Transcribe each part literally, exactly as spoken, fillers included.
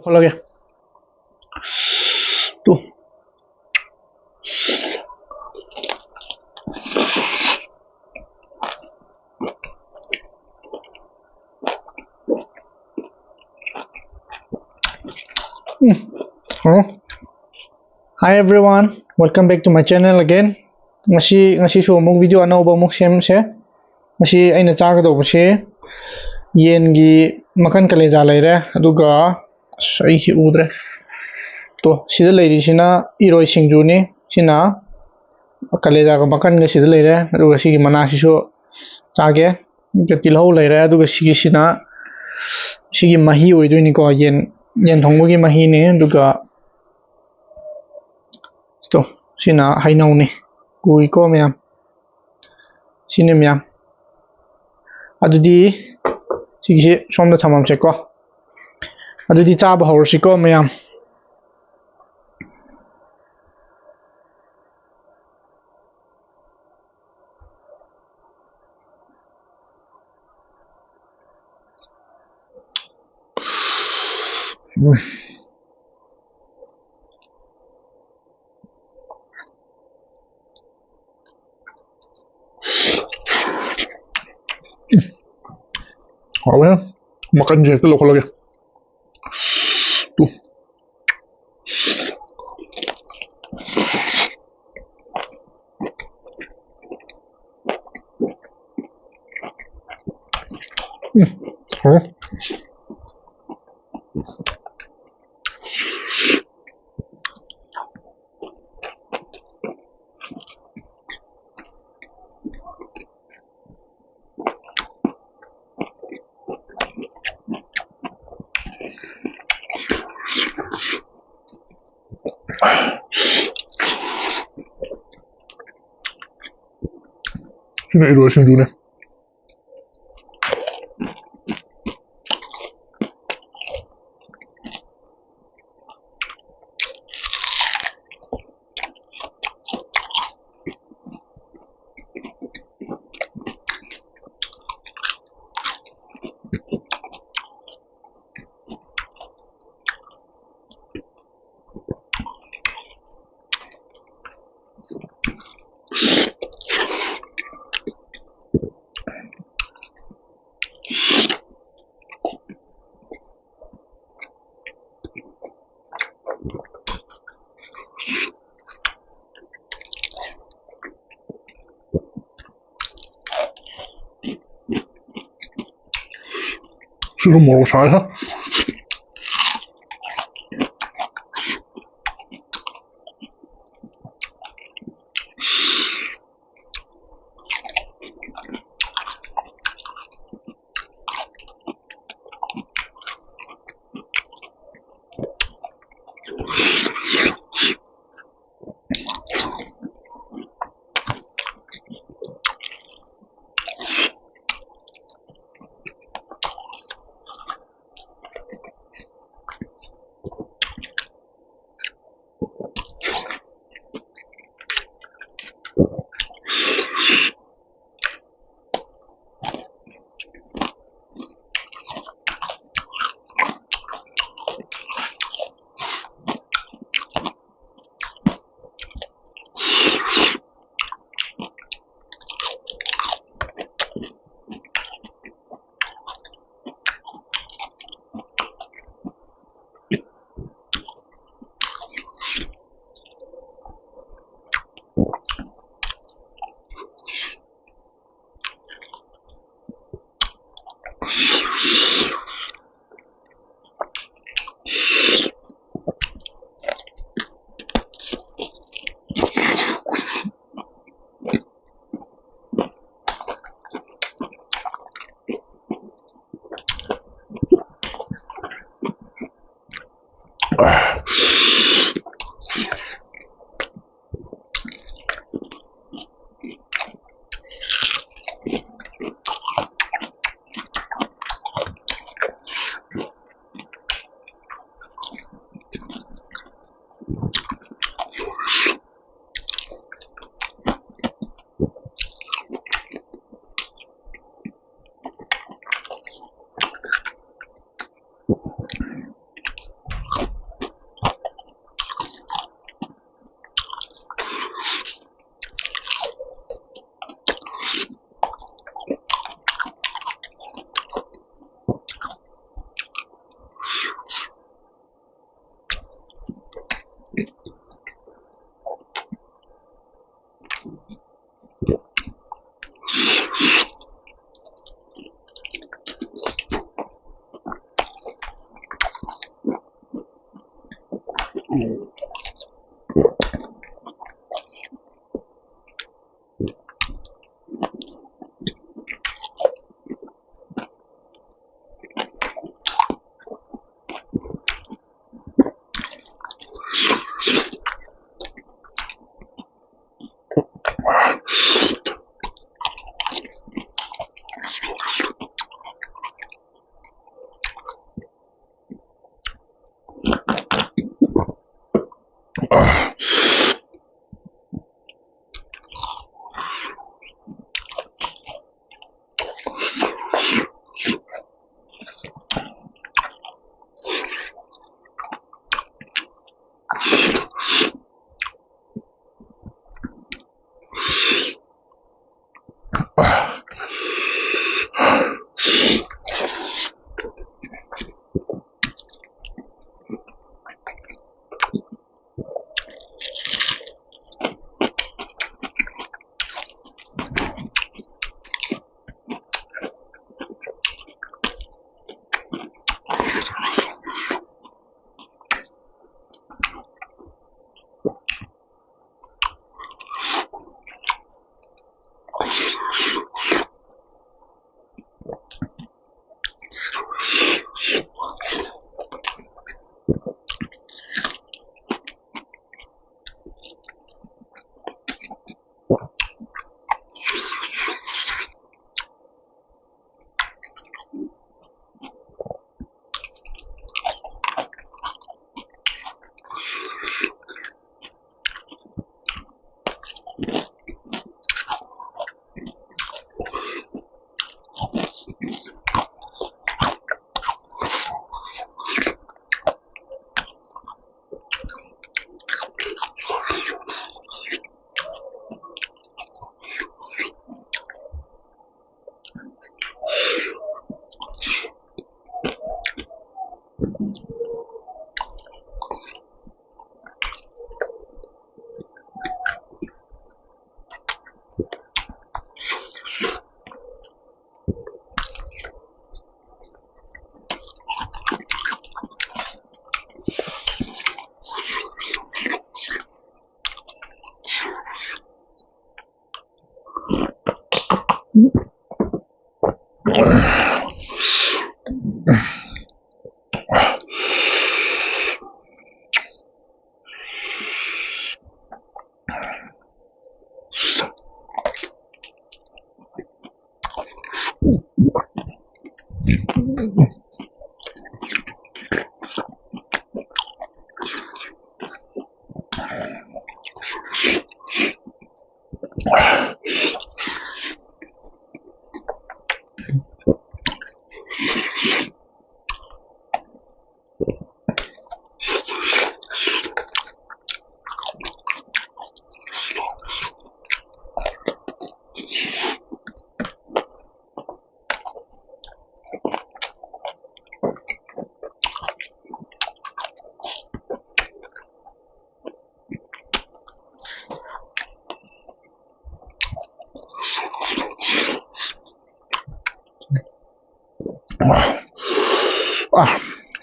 ꯈꯣꯠꯂꯒꯦ꯫ ꯇꯨ꯫ ꯎꯝ꯫ ꯍꯥꯎ꯫ Hi everyone, welcome back to my channel again. ꯉꯁꯤ, ꯉꯁꯤꯁꯨ ꯑꯃꯨꯛ video ꯑꯅꯧꯕ ꯑꯃꯨꯛ ꯁꯦꯝꯁꯦ꯫ ꯉꯁꯤ ꯑꯩꯅ ꯆꯥꯒꯗꯧꯕꯁꯦ ꯌꯦꯟꯒꯤ ꯃꯈꯟ ꯀꯂꯦꯖꯥ ꯂꯩꯔꯦ, ꯑꯗꯨꯒ ꯑꯁ, ꯑꯩꯁꯤ ꯎꯗ꯭ꯔꯦ꯫ ꯇꯣ, ꯁꯤꯗ ꯂꯩꯔꯤꯁꯤꯅ ꯏꯔꯣꯏ ꯁꯤꯡꯖꯨꯅꯤ꯫ ꯁꯤꯅ ꯀꯂꯦꯖꯥꯒ ꯃꯈꯟꯒ ꯁꯤꯗ ꯂꯩꯔꯦ, ꯑꯗꯨꯒ ꯁꯤꯒꯤ ꯃꯅꯥꯁꯤꯁꯨ ꯆꯥꯒꯦ꯫ ꯑꯗꯨꯒ ꯇꯤꯜꯍꯧ ꯂꯩꯔꯦ, ꯑꯗꯨꯒ ꯁꯤꯒꯤꯁꯤꯅ, ꯁꯤꯒꯤ ꯃꯍꯤ ꯑꯣꯏꯗꯣꯏꯅꯤꯀꯣ, ꯌꯦꯟ, ꯌꯦꯟ ꯊꯣꯡꯕꯒꯤ ꯃꯍꯤꯅꯤ꯫ ꯑꯗꯨꯒ ꯇꯣ, ꯁꯤꯅ ꯍꯩꯅꯧꯅꯤ꯫ ꯎꯏꯀꯣ ꯃꯌꯥꯝ꯫ ꯁꯤꯅꯤ ꯃꯌꯥꯝ꯫ ꯑꯗꯨꯗꯤ ꯁꯤꯒꯤꯁꯤ ꯁꯣꯝꯗ ꯊꯝꯃꯝꯁꯦꯀꯣ꯫ ꯑꯗꯨꯗꯤ ꯆꯥꯕ ꯍꯧꯔꯁꯤꯀꯣ ꯃꯌꯥꯝ꯫ ꯎꯝ꯫ ꯍꯥꯎꯋꯦ꯫ ꯃꯀꯟꯁꯦ ꯍꯦꯛꯇ ꯂꯧꯈꯠꯂꯒꯦ꯫ ꯇꯨ꯫ ꯎꯝ, ꯍꯥꯎꯋꯦ꯫ ꯁꯤꯅ ꯏꯔꯣꯏ ꯁꯤꯡꯖꯨꯅꯦ꯫ ꯁꯤꯁꯨ ꯃꯣꯔꯣꯛ ꯁꯥꯏꯍꯦ꯫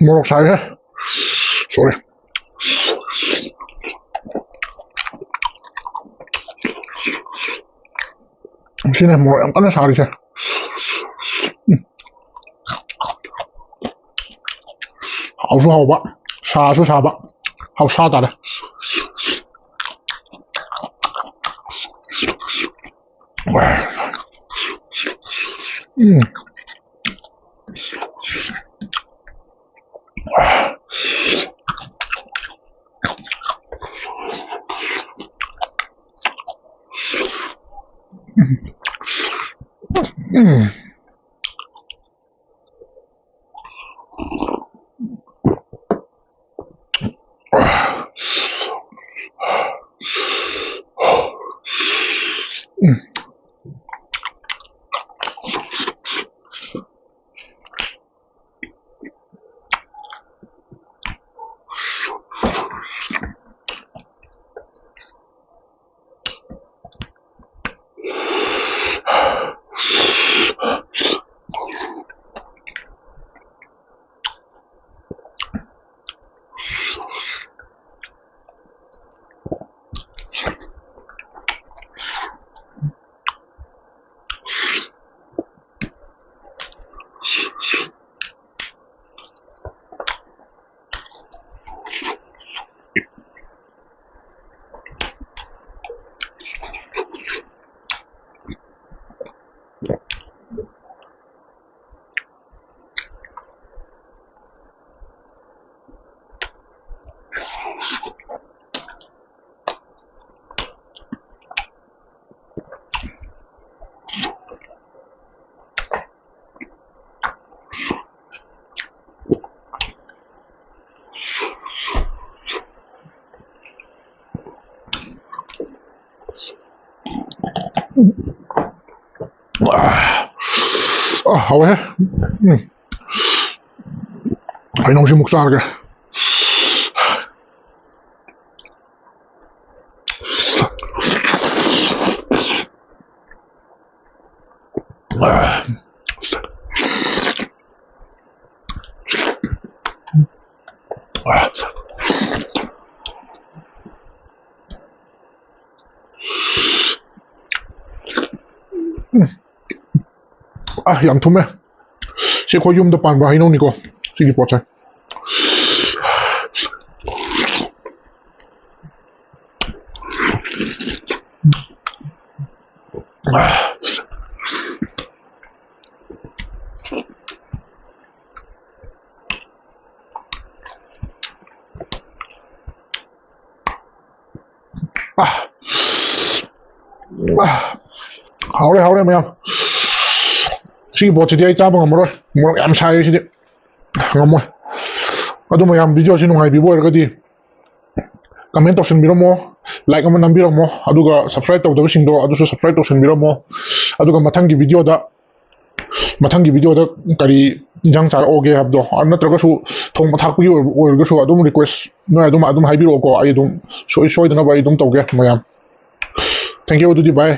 ꯃꯣꯔꯣꯛ ꯁꯥꯏꯍꯦ꯫ Sorry꯫ ꯁꯤꯅ ꯃꯣꯔꯣꯛ ꯌꯥꯝ ꯀꯟꯅ ꯁꯥꯔꯤꯁꯦ꯫ ꯎꯝ꯫ ꯍꯥꯎꯁꯨ ꯍꯥꯎꯕ, ꯁꯥꯁꯨ ꯁꯥꯕ, ꯍꯥꯎꯁꯥ ꯇꯥꯔꯦ꯫ ꯎꯝ꯫ ꯎꯝ꯫ ꯑꯥ, ꯍꯥꯎꯋꯦꯍꯦ꯫ ꯎꯝ꯫ ꯍꯩꯅꯧꯁꯤꯃꯨꯛ ꯆꯥꯔꯒꯦ꯫ ꯑꯥ꯫ ꯎꯝ꯫ ꯑ, ꯌꯥꯝ ꯊꯨꯝꯃꯦ꯫ ꯁꯤ ꯑꯩꯈꯣꯏ ꯌꯨꯝꯗ ꯄꯥꯟꯕ ꯍꯩꯅꯧꯅꯤꯀꯣ, ꯁꯤꯒꯤ ꯄꯣꯠꯁꯦ꯫ ꯑꯥ꯫ ꯑꯥ꯫ ꯍꯥꯎꯔꯦ, ꯍꯥꯎꯔꯦ ꯃꯌꯥꯝ꯫ ꯁꯤꯒꯤ ꯄꯣꯠꯁꯤꯗꯤ ꯑꯩ ꯆꯥꯕ ꯉꯝꯃꯔꯣꯏ꯫ ꯃꯣꯔꯣꯛ ꯌꯥꯝ ꯁꯥꯏꯌꯦ ꯁꯤꯗꯤ꯫ ꯉꯝꯃꯣꯏ꯫ ꯑꯗꯨ ꯃꯌꯥꯝ video ꯁꯤ ꯅꯨꯡꯉꯥꯏꯕꯤꯕ ꯑꯣꯏꯔꯒꯗꯤ comment ꯇꯧꯁꯟꯕꯤꯔꯝꯃꯣ, like ꯑꯃ ꯅꯝꯕꯤꯔꯝꯃꯣ, ꯑꯗꯨꯒ subscribe ꯇꯧꯗꯕꯁꯤꯡꯗꯣ ꯑꯗꯨꯁꯨ subscribe ꯇꯧꯁꯟꯕꯤꯔꯝꯃꯣ꯫ ꯑꯗꯨꯒ ꯃꯊꯪꯒꯤ video ꯗ, ꯃꯊꯪꯒꯤ video ꯗ ꯀꯔꯤ ꯏꯟꯖꯥꯡ ꯆꯥꯔꯛꯑꯣꯒꯦ ꯍꯥꯏꯕꯗꯣ, ꯑ, ꯅꯠꯇ꯭ꯔꯒꯁꯨ ꯊꯣꯡꯕ ꯊꯥꯛꯄꯒꯤ ꯑꯣꯏꯔ-, ꯑꯣꯏꯔꯒꯁꯨ ꯑꯗꯨꯝ request ꯅꯣꯏ ꯑꯗꯨꯝ, ꯑꯗꯨꯝ ꯍꯥꯏꯕꯤꯔꯛꯑꯣꯀꯣ꯫ ꯑꯩ ꯑꯗꯨꯝ ꯁꯣꯏ-, ꯁꯣꯏꯗꯅꯕ ꯑꯩ ꯑꯗꯨꯝ ꯇꯧꯒꯦ ꯃꯌꯥꯝ꯫ Thank you, ꯑꯗꯨꯗꯤ bye꯫